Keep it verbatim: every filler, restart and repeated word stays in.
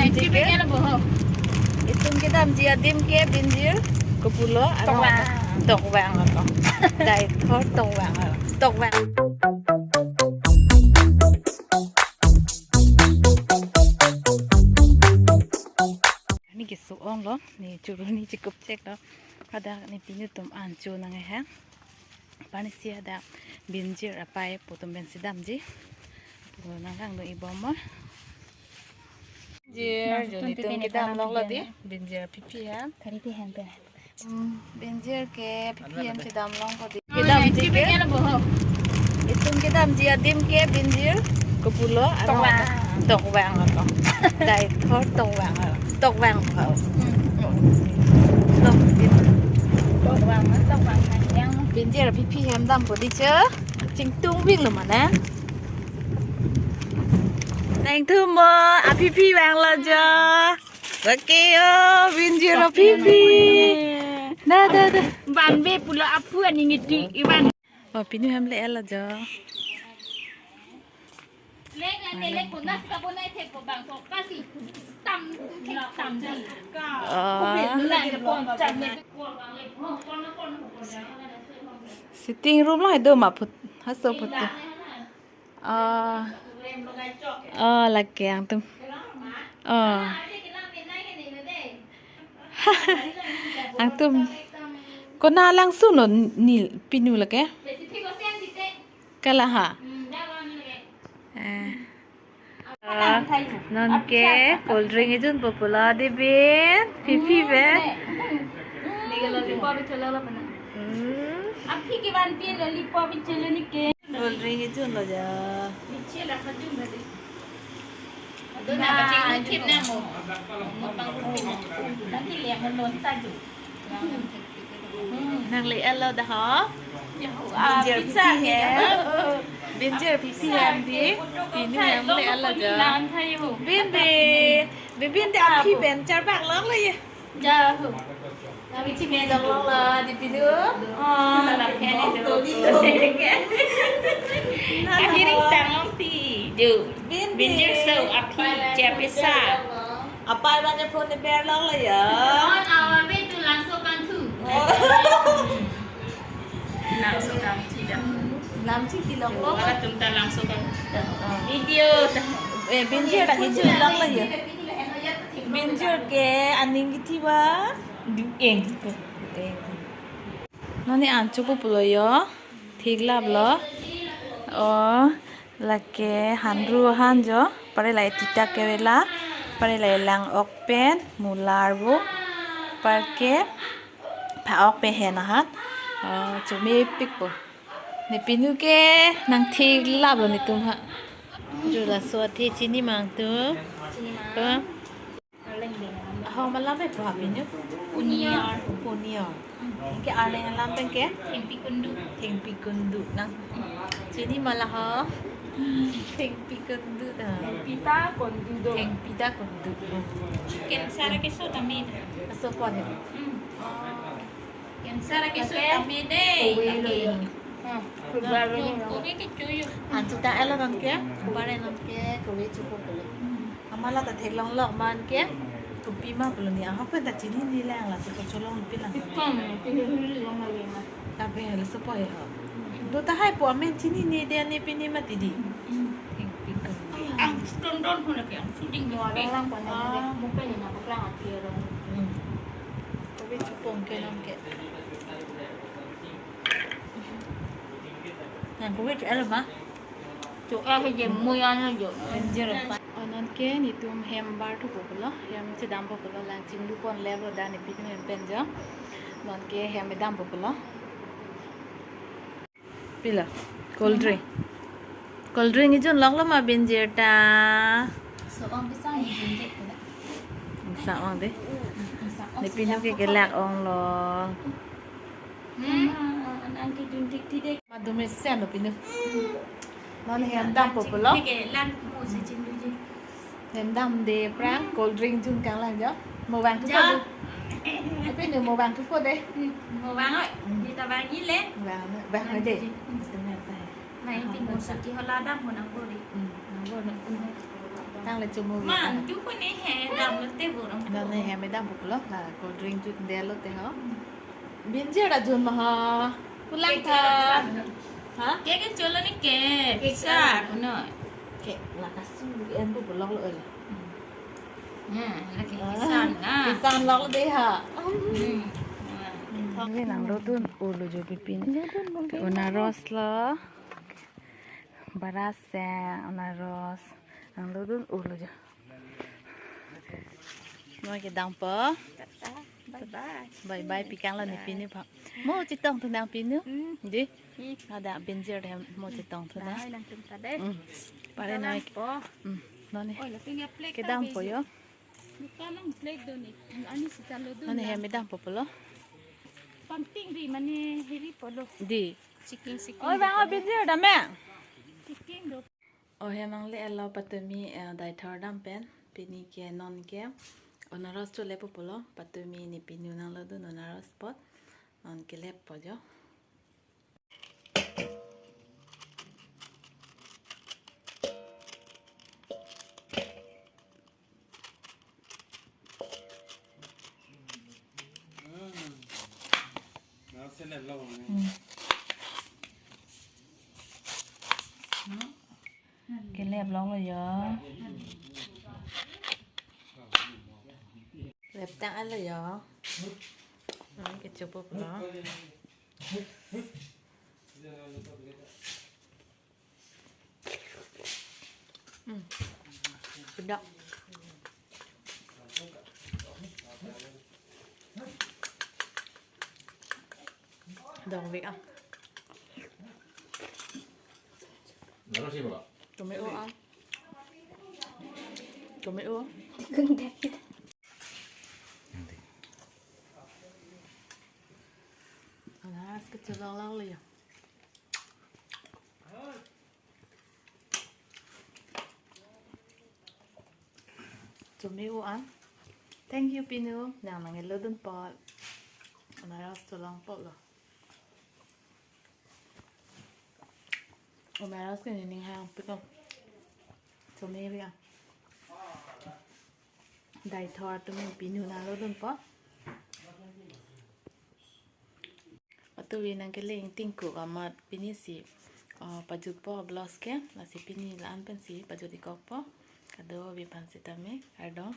Chicken. Itum kedamji adim ke binjir, kopulo, ano, tokwang. Tokwang ako. Dai thor tokwang ako. Tokwang. Neli keso-onglo, neli churu neli chekup cheklo. Hadak neli pinu atum an cho nang-e ha. Panisi hadak binjir apai pu atum pensi damji. Pu nangkangdun-ik bom mo. Binjir, nang jo nelitum kedam longlo di. Binjir aphi aphi ha. Kari pi hen pe. Hmm, binjir ke aphi aphi hem chedam longpo di. Kedamji ke. Itum kedamji adim ke binjir, kopulo, ano, tokwang. Tokwang ako. Dai thor tokwang ako. Tokwang ako. Hmm. Tok, tokwang, tokwang yang. Binjir aphi aphi hem dampo di che. Chingtung bing lo mane. Nangtum mo aphi aphi vanglo jo. Oke yo, binjir aphi aphi. Da, da, da. Ban be pulo aphu aning iti iban. Oh, pinu hem le-etlo jo. Lek na lek ko nas ka bonai thek ko bang ko kasi tam thek tam di. Oh. Sitting room lo do ma phut, haso phut. Oh. Oh, lake angtum. Oh. Angtum. Konat langsun lo neli pinu lake? Kala ha. Eh. Ah, nonke cold drink ejunpo pulo di bin, aphi aphi pen. Hmm. Aphi ke ban pi lollipop pi chelo neli ke. Cold drink ejunlo ja. Bichela kajun bade. Adona kaching thip na mo. Mo pang rupi na. Nanti lihat mo non taju. Nang le-etlo da ho. Ya, ah, binjir pizza aphi aphi ke. Hem. Binjir aphi aphi hem di. Pinu hem le-etlo ja. Bin bin. Bin bin te aphi pen charbak longlo ye. Ja ho. Nami chini dong longlo di pinu. Oh, la kene do. Ahiring tang long ti. Jo. Bin bin. Binjir so aphi ja pisa. Apai abang ke phone ber longlo ya. On our way to Langso Kangthu. Oh. Langso Kangthu da. Lam chiti longpo. Wala tum ta Langso Kangthu da. Video da. Eh, binjir ta kejun longlo ya. Binjir ke aning kithi ba? Dueng. Dueng. Nani an chopo pulo yo. Theklaplo. Oh, lake hanru ahan jo. Pare la tita kerela. Pare la lang-ok pen. Mula arvo. Parke pha-ok pen hen ahan. Oh, chomepikpo. Neli pinu ke nangtheklaplo nelitum ha. Jo laso athe chini mang tu. Chini mang. Ko? Arleng ding. Ahok alam pen pu ha pinu? Punior. Punior. Ke arleng alam pen ke? Thengpi kundu. Thengpi kundu. Nang chini ma la ho? Thengpi kundu ta. Thengpi ta kundu do. Thengpi ta kundu. Cancer keso tame. Aso pon he. Hmm. Cancer keso tame de. Oke. Hmm. Oke, kecho yo. Anchot ta elo nonke, bare nonke, kove chopo pulo. Amat la ta theklonglok ma nonke, kopi ma pulo neli ahok pen ta chinine lang la, si kacholong pi lang. Hmm, chinine lang ma. Tapi laso po he ho. Do tahai po amen chinine de ne pine mati di. Hmm. Ang stone don ho lake, ang shooting mo lang lang pa na. Ah. Mo pa ni na pa lang ang piro. Hmm. Kove chopon ke nonke. Nang kove elo ma? Cho-e he je mui ano jo. Enjer pa. Oh, nonke nelitum hem bar thupo pulo, hem chedampo pulo, lang chinglu pon levlo da neli pinu hem pen jo. Nonke hem dampo pulo. Pilo? Cold drink. Cold drink ejun loklo ma binjir ta? So-ong pisa ejun je pula. Sa-ong de. Sa-ong. Neli pinu ke kelak onglo. Hmm. Nang kejun thik thik de. Madum esen lo pinu. Non hem dampo pulo. Thik ke lan pu si chin du ji. Hem damde prang, cold drink jun kang lang jo. Mo vang thupo de. Pinu mo vang thupo de. Hmm, mo vang oi. Hmm. Di ta vang ni le. Vang, vang de. Hmm. Tengah ta. Nai ti mo so ti hola dam ho nang bori. Hmm. Nang bori. Tang le chumo. Man, tu ko ne he. Nonke hem kedam pulo, la cold drink jut delo te ho. Binjir ta jun ma ha. Pulang tha. Ha? Cake cholo ni cake. Cake. Sa kuno. Cake la kasu en pu pulo lo. Hmm. Ya, lagi Ah, pisang na. Pisang lok de ha. Hmm. Ini nanglo dun ulo jo pipin. Nanglo dun mungkin. Anaros lo. Baras ya, anaros. Nanglo dun ulo jo. Nonke kedam po. Tata. Bye bye. Bye bye, pikang lo ne pinu pa. Mo chetong thu nang pinu. Hmm. Di. Hmm. Ada binjir de mo chetong thu na. Bye, nangtum ta de. Hmm. Pare kedam nonke po. Hmm. Nonke. Oi, la pinu plate kedam ta po beji. Yo. Bukan nang plate do ni. Ani sita lo do. Nonke na. Hem kedam po pulo. Pangting ri mane hiri pulo. Di. Chicken, chicken. Oi, bang, binjir dam ya. Chicken do. O hem nangle-etlo patumi, eh, daithor dam pen. Pini ke nonke anaros chole pu pulo. Patumi ne pinu nanglo dun anaros apot. Nonke lep po jo. Hmm. Kelep lok lo yo. Lep tang lo yo. Hmm, kechup lo. Hmm. Pedak. Dong vek ah. Baru sih, Pak. Tomato ah. Tomato. Nanti. Alas, kecil lang lang ya. Tomato an. Thank you, Pinu. Nang nanglo dun apot. Anaros cholong apot lo. Anaros ke nening hang piko. Tomato ya. Daithor atum Pinu nanglo dun apot. Atuvi nangkele ingtingkuk amat pini si, uh, pajutpo blouse ke, lasi pini la-an pensi pajut-ik kokpo, kadokave aphan sitame, kardom.